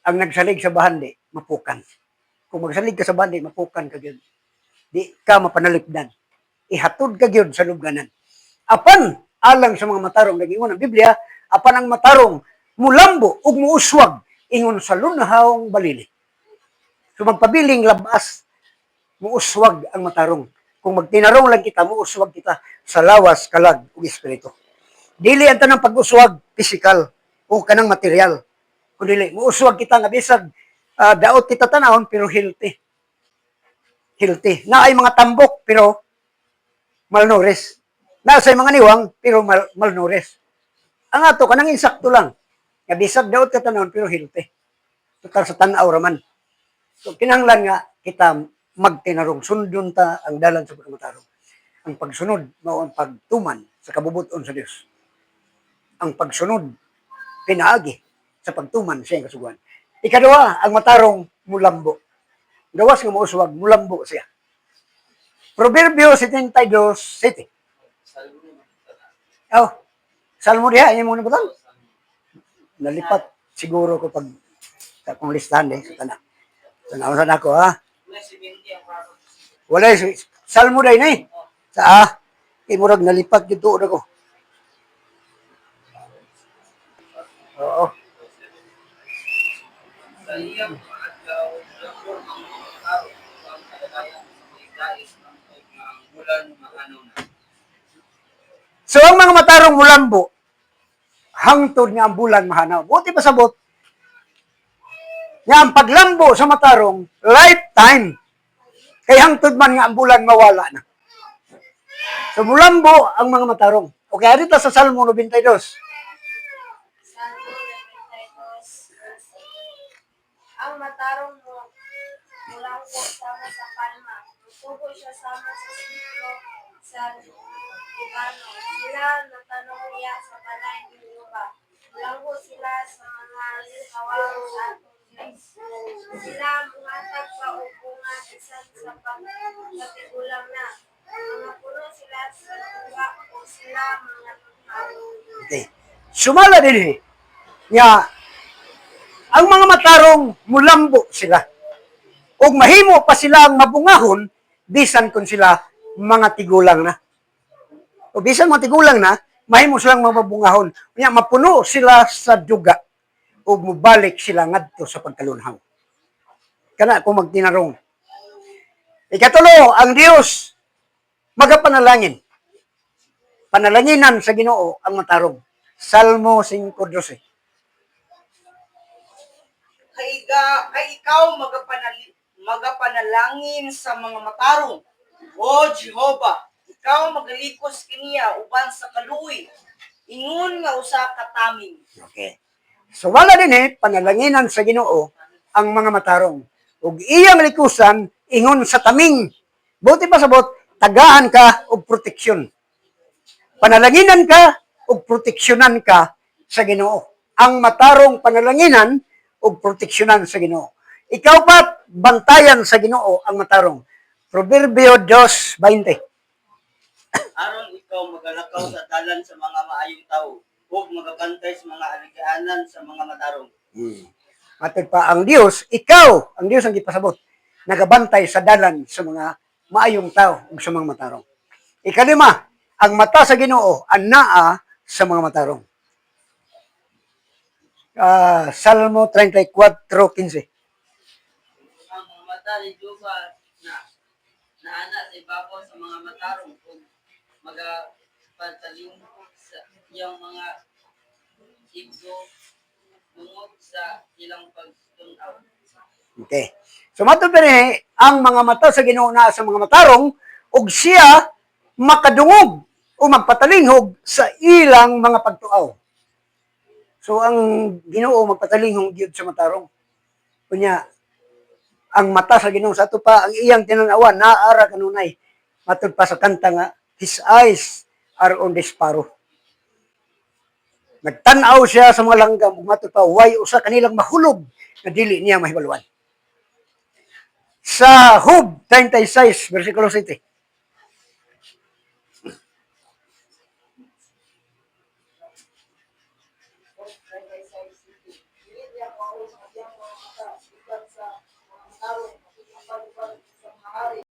Ang nagsalig sa bahandi, mapukan. Kung magsalig ka sa bahandi, mapukan ka gyud. Di ka mapanalipdan. Ihatod ka gyud sa lubganan. Apan alang sa mga matarong, nag-ingon ang Biblia, apan ang matarong mulambo ug muuswag ingon sa lunhawng balili. So magpabiling labas, muuswag ang matarong. Kung magtinarong lang kita, muuswag kita sa lawas, kalag ug espiritu. Dili ang tanang pag-uswag physical o kanang material. Kung dili, muuswag kita nga bisag daot kita tanahon pero healthy. Healthy. Naay mga tambok pero malnourished. Naa say mga niwang pero malnourished. Ang ato kanang insakto lang. Nga bisag daot ka tanahon pero healthy. Total sa tan-aw raman. So kinahanglan nga kita magtinarong, sundon ta ang dalan sa pagkamatarong. Ang pagsunod mao ang pagtuman sa kabubuton sa Dios. Ang pagsunod pinaagi sa pagtuman sa iyang kasuguan. Ikaduha, ang matarong mulambo. Gawas nga mauswag, mulambo siya. Proverbio 72:7. Oh, Salmo diha, imo na butang? Nalipat siguro ko pag sa akong listahan eh, sa tanan. Tanaw sa nako ha. Wala, Salmo day na eh. Sa ah, kay murag nalipat gyud tuod ako. Oo. Sa iyang mga adlaw, mulambor ang mga matarong ug ang kalagayan sa mga dais nga ang bulan maanaw na. So ang mga matarong mulambo, hangtod nga ang bulan mahanaw. Buti pasabot, nga ang paglambo sa matarong, lifetime. Kay hangtod man nga ang bulan mawala na. So mulambo ang mga matarong. Okay, dito sa Salmo 92. Salmo 92, verse 8. Ang matarong mo, mulangko sama sa palma. Mutubo siya sama sa sidro sa Libano. Sila natanong niya sa balay ni Jehova. Mulangko sila sa mga kawang sa atong Diyos. Sila muhatag pa og bunga bisan sa pagkatigulang na. Mga puno sila sa duga o sila mga tunghaw. Okay. Sumala din eh, nga ang mga matarong mulambo sila. Ug mahimo pa sila ang mabungahon bisan kung sila mga tigulang na. O bisan mga tigulang na, mahimo silang mabungahon. Unya mapuno sila sa duga ug mubalik sila ngadto sa pagkalunhaw. Kana kung magtinarong. Ikatulo, ang Dios magapanalangin. Panalanginan sa Ginoo ang matarong. Salmo 5:12. Kay ikaw magapanalangin sa mga matarong. O Jehova, ikaw magalikos kaniya uban sa kaluoy. Ingon nga usa ka taming. Okay. So wala din eh, panalanginan sa Ginoo ang mga matarong. Ug iyang likusan ingon sa taming. Buti pa sabot, tagaan ka og proteksyon. Panalanginan ka og proteksyonan ka sa Ginoo. Ang matarong panalanginan og proteksyonan sa Ginoo. Ikaw pa bantayan sa Ginoo ang matarong. Proverbio 2:20. Aron ikaw magalakaw sa dalan sa mga maayong tawo ug magabantay sa mga aligaanan sa mga matarong. Matod pa ang Dios, ikaw, ang Dios ang gipasabot, nagabantay sa dalan sa mga maayong tao ug sa mga matarong. Ikalima, ang mata sa Ginoo anaa sa mga matarong. Salmo 34:15. Ang mga mata ni Jehova na naana sa ibabaw sa mga matarong ug magapatalingkod sa iyang mga igso dungog sa ilang pagtun-aw. Okay. So matod pa rin, ang mga mata sa Ginoo naa sa mga matarong ug siya makadungog o magpatalinghog sa ilang mga pagtuaw. So ang Ginoo magpatalinghog gyud sa matarong. Unya ang mata sa Ginoo sa ato pa ang iyang tinanawan naara kanunay. Matod pa sa kanta nga, "His eyes are on the sparrow." Nagtan-aw siya sa mga langgam ug matod pa way usa kanilang mahulog na dili niya mahibaluan. Sa Job 36 versikulo 7.